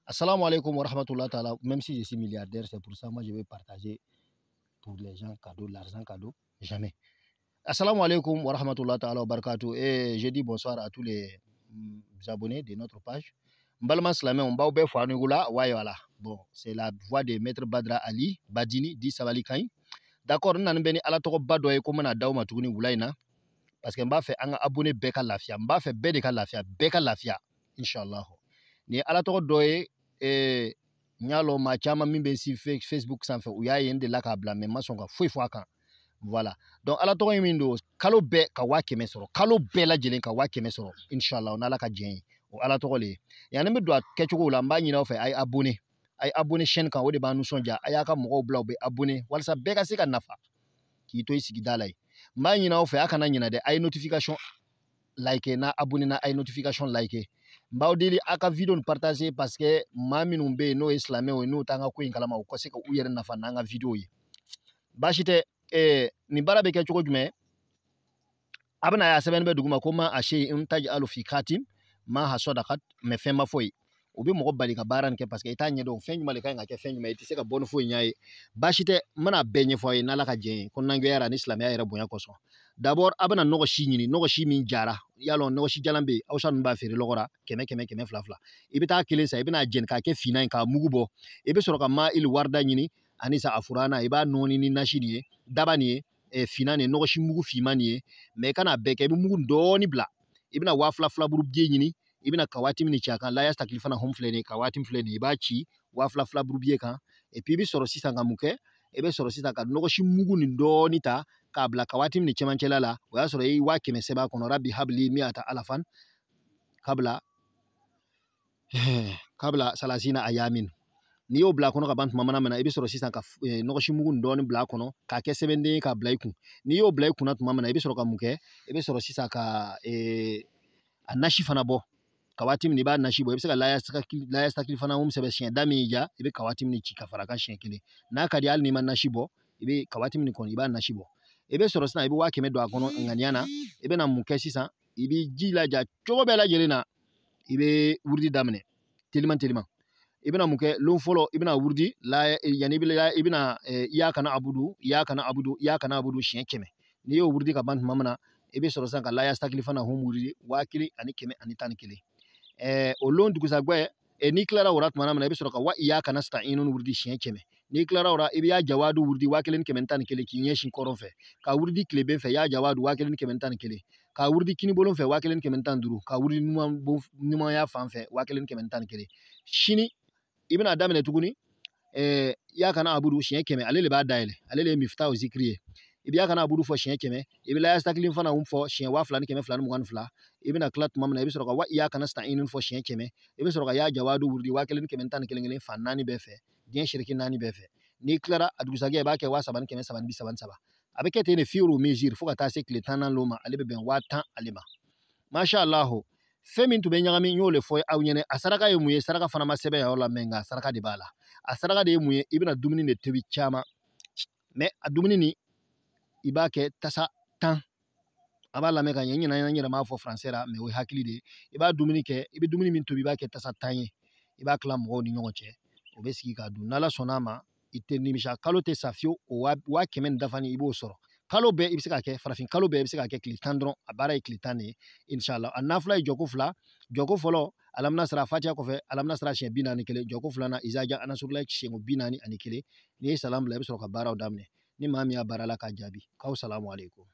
Assalamu alaikum wa rahmatullah ta'ala. Même si je suis milliardaire, c'est pour ça moi je vais partager pour les gens cadeau, l'argent cadeau, jamais. Assalamu alaikum wa rahmatullah ta'ala wa barakatuh. Et je dis bonsoir à tous les abonnés de notre page. Mbalma silamɛw, n b'aw bɛɛ fo aw ni wula. Voilà. Bon, c'est la voix de Maître Badra Ali Badini dit Sabali Kaɲi. D'accord, n nana bɛ ni Ala tɔgɔba dɔ ye ko n bɛna d'aw ma tuguni wula in na. Parce que n b'a fɛ an ka abonné bɛɛ ka lafiya. N b'a fɛ bɛɛ de ka lafiya, bɛɛ ka lafiya. Inshallah. Nin ye Ala tɔgɔ dɔ ye, n y'a lɔn maa caman min bɛ si Facebook sanfɛ, u y'a ye n delila k'a bila, mais n ma sɔn ka foyi fɔ a kan. Voilà. Donc Ala tɔgɔ ye min don, kalo bɛɛ ka 100 000 sɔrɔ, kalo bɛɛ lajɛlen ka 100 000 sɔrɔ, inshallah, n'Ala ka diɲɛ ye. O Ala tɔgɔ le ye. Yanni n bɛ don a kɛcogo la, n b'a ɲini aw fɛ, a ye abonné. A ye abonné chaîne kan, o de b'an nisɔndiya. A y'a ka mɔgɔw bila u bɛ abonné walasa bɛɛ ka se ka nafa k'i to i sigida la yen. N b'a ɲini aw fɛ, a kana ɲinɛ dɛ, a ye notification like n'a abonné na, a ye notification like. N b'aw deli a ka vidéo nin partager, parce que maa minnu bɛ yen n'o ye silamɛw ye, n'u t'an ka ko in kalama, u ka se ka u yɛrɛ nafa n'an ka vidéo ye. Baasi tɛ. Nin baara bɛ kɛ cogo jumɛn? A bɛna ye a sɛbɛnni bɛ duguma ko ma a se n taji alu fi katim ma ha sɔdakat, mais fɛn ma fɔ yen. O bɛ mɔgɔ bali ka baara nin kɛ, parce que i t'a ɲɛdɔn fɛn jumɛn de ka ɲi ka kɛ fɛn jumɛn ye, i tɛ se ka bɔ ni foyi ɲɛ ye. Baasi tɛ, n bɛna bɛɛ ɲɛfɔ aw ye n'Ala ka jɛn ye, kɔnɔnagɛya ni silamɛya yɛrɛ bonya kosɔn. D'abord, a bɛna nɔgɔ si ɲini, nɔgɔ si min jara. Y'a lɔn nɔgɔ si jalan bɛ yen, Awusa ninnu b'a feere lɔgɔ la 100 100, 200 2. I bɛ taa kelen san, i bɛna jɛni k'a kɛ finnan ye k'a mugu bɔ. I bɛ sɔrɔ ka ma ili warida ɲini ani sa afurana, i b'a nɔɔni ni nasi nin ye, daba nin ye, finnan nin ye, nɔgɔ si mugu finman nin ye. Mais i kana bɛɛ kɛ, i bɛ mugu dɔɔni bila. I bɛna 2000 filaburu biye ɲini, i bɛna kawati min ci a kan, laya takili fana hɔn filɛ nin ye, kawati filɛ nin ye, i b'a ci 2000 filaburu biye kan. Et puis i bɛ sɔrɔ sisan ka mun kɛ? I bɛ sɔrɔ sisan ka nɔgɔsi mugu nin dɔɔni ta k'a bila kawati min cɛmancɛla la. O y'a sɔrɔ i ye 100 000 sɛbɛn a kɔnɔ, rabi habili miata alafan kabila kabila salasina ayamin. N'i y'o bila a kɔnɔ ka ban tuma min na, i bɛ sɔrɔ sisan ka nɔgɔsi mugu nin dɔɔni bila a kɔnɔ k'a kɛ sɛbɛnden ye k'a bila i kun. N'i y'o bila i kunna tuma min na, i bɛ sɔrɔ ka mun kɛ? I bɛ sɔrɔ sisan ka a nasi fana bɔ. Kawati min i b'a nasi bɔ, i bɛ se ka laya sakili fana mun sɛbɛn siɲɛ da min y'i diya, i bɛ kawati min ci ka fara a kan siɲɛ kelen. N'a ka di, hali n'i ma nasi bɔ, i bɛ kawati min kɔni, i b'a nasi bɔ. I bɛ sɔrɔ sisan i bɛ 100 000 don a kɔnɔ ŋaniya na. I bɛna mun kɛ sisan? I b'i jilaja cogo bɛɛ lajɛlen na, i bɛ wurudi daminɛ teliman teliman. I bɛna mun kɛ? Lon fɔlɔ, i bɛna wurudi la, yanni i bɛna iyaka na abudu, iyaka na abudu, iyaka na abudu siɲɛ 100. N'i y'o wurudi ka ban tuma min na, i bɛ sɔrɔ sisan ka laya sakili fana hun wurudi 1111. O lon dugusajɛ, n'i tilara o la tuma min na, i bɛ sɔrɔ ka wa iyaka nasta'inu wurudi siɲɛ 100. N'i tilara o la, i bɛ ya jawadu wurudi 1111 k'i ɲɛsin kɔrɔn fɛ, ka wurudi tileben fɛ ya jawadu 1111, ka wurudi kinibolo fɛ 1115, ka wurudi ɲumanya fan fɛ 1111. Sini i bɛna daminɛ tuguni, iyaka na abudu siɲɛ 100, ale de b'a dayɛlɛ, ale de ye miftahu zikiri ye. I bɛ iyaka na abudu fɔ siɲɛ 100, i bɛ laya sakili fana fɔ siɲɛ 2222. I bɛna tila tuma min na, i bɛ sɔrɔ ka wa iyaka nasta'inu fɔ siɲɛ 100, i bɛ sɔrɔ ka ya jawadu wurudi 1111 fan naani bɛɛ fɛ, diɲɛ siriki naani bɛɛ fɛ. N'i tilara a dugusajɛ, i b'a kɛ 3333. A bɛ kɛ ten de fiyewu mesure fo ka taa se tile 10nan lon ma, ale bɛ bɛn 10 000 ale ma. Masha Allah, fɛn min tun bɛ ɲagami, n y'o de fɔ aw ɲɛna. A saraka ye mun ye? Saraka fana ma sɛbɛn yɔrɔ la, mais nka saraka de b'a la. A saraka de ye mun ye? I bɛna dumuni de tobi caman, mais a dumuni nin i b'a kɛ tasa 10. A b'a lamɛn ka ɲɛ, n ɲinɛ n yɛrɛ m'a fɔ français la, mais o ye hakili de ye. I b'a dumuni kɛ, i bɛ dumuni min tobi, i b'a kɛ tasa 10 ye, i b'a tila mɔgɔw ni ɲɔgɔn cɛ, o bɛ sigi k'a dun. N'Ala sɔnn'a ma, i tɛ nimisa. Kalo tɛ sa fiyewu, o 100 000 nin dafani i b'o sɔrɔ. Kalo bɛɛ i bɛ se k'a kɛ, farafin kalo bɛɛ i bɛ se k'a kɛ tile 10 dɔrɔn. A baara ye tile 10 de ye, inshallah. A nafila ye jɔko fila. Jɔko fɔlɔ, alamina sara fatiya kɔfɛ, alamina sara siɲɛ 41. Jɔko filanan, izaja anasurula siɲɛ 41. N'i ye salam bila, i bɛ sɔrɔ ka baaraw daminɛ. Ni maa min y'a baara la k'a jaabi, k'aw salamu aleykum.